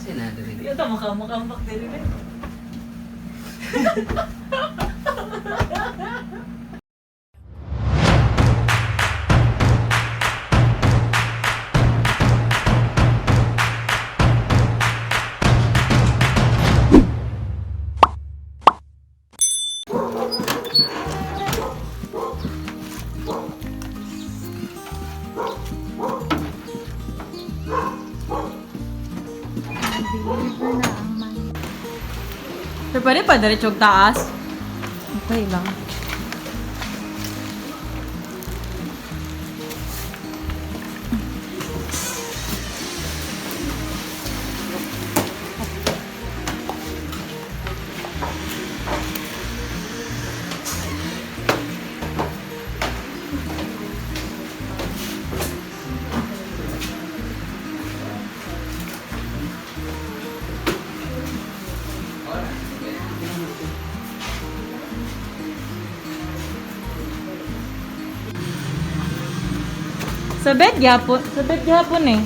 Sina diri. Di ito makamukambak diri rin. Deliver na ang man. Pero pwede pa diretsong taas. Okay lang. Sa bed gyapon, sa bed gyapon eh.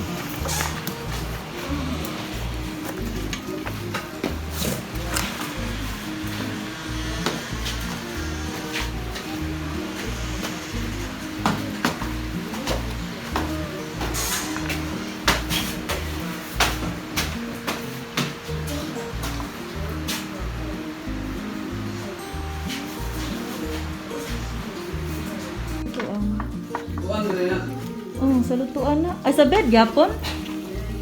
Ito ang... Tuan diri na. Oh, sa lutuan na. Ay, sa bed gyapon.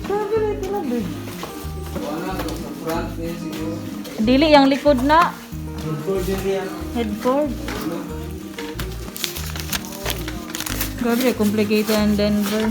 Grabe na ito na bed. Tuan na to sa front niya siguro. Dili yang likod na. Headboard diri ah. Headboard. Grabe, complicated ang Denver.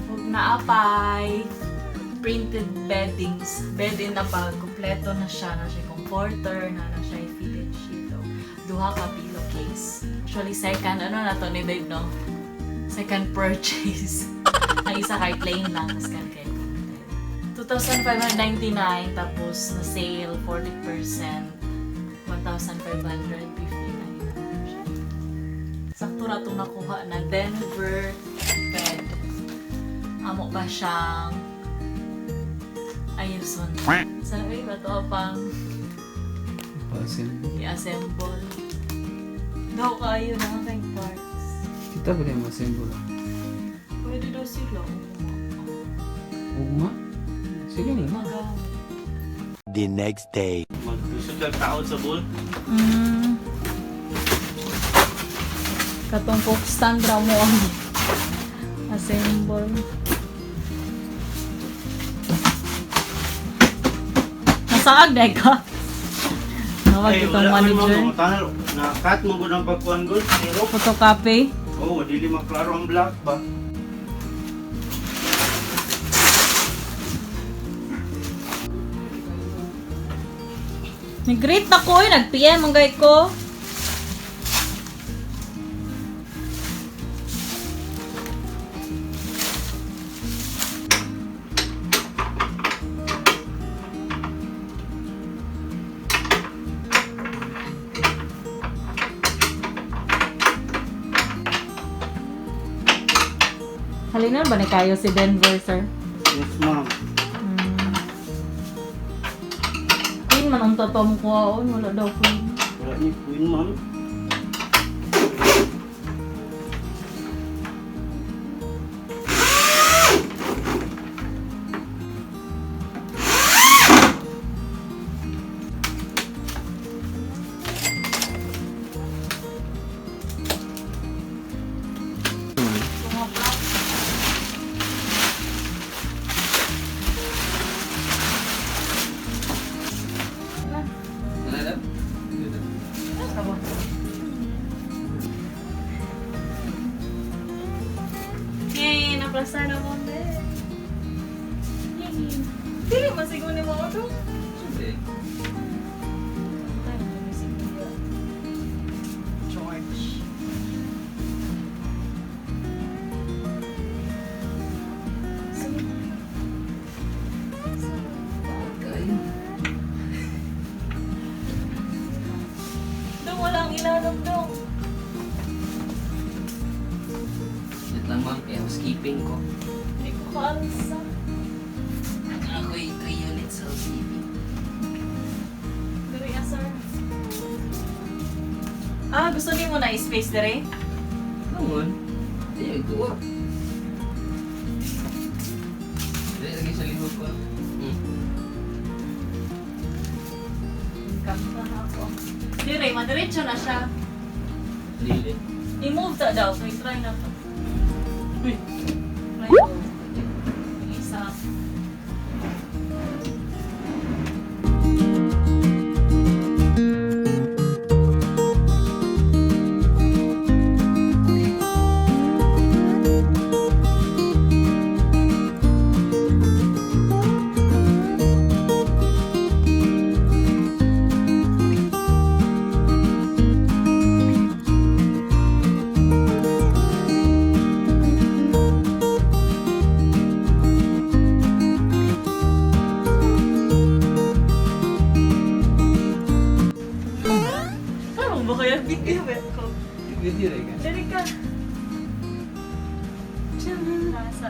Huwag naapay. Printed beddings. Bed in a bag. Kompleto na siya. Na siya comforter, na siya fitted sheet. Oh. Duha ka pillowcase. Actually, second, ano na to ni babe, no? Second purchase. Ang isa kay plain lang, tas kan kay printed. 2,599, tapos na sale, 40%. 1,559. Sakto ra itong nakuha na Denver bed. Amo pa siyang ayuson. Sa ay, bato pang Pasin. i-assemble. Daw kayo na kay parts. Kita ba mo assemble? Pwede daw sila. Ugma. Sige na. Magamit. The next day. Magtusod kag taod sa bull. Katong cook stand ra mo ang assemble. Nasaag na ka. Nawag Ay, itong wala man mo manager. mangutana. Na-cut mo gud ang pagkuan gud. Pero Photocopy. oh, dili maklaro ang black ba. Nag-greet na ko eh. Nag-PM ang gay ko. Halina ba ni kayo si Denver, sir? Yes, ma'am. Queen man ang totoo mo kuhaon. Wala daw queen. Wala ni queen, ma'am. Ano na? Yay! Naplastar na mo, be. Yay! Dili man siguro ni mo to. Siyempre. George. Housekeeping ko. Hindi ko kaalsa. Ako'y 3 units housekeeping. Diri ah, sir. Ah, gusto niyo mo na space diri? Naman. Ayun, tuwa. Dali lagi sa likod ko. Kanta na ako. Diri, madiretso na siya. Dili. I-move ta daw. So, i-try na to. Uy. Try ko. Yung isa. Tarong ba kaya video ba ko? Video rin ka. Diri ka. Nasa.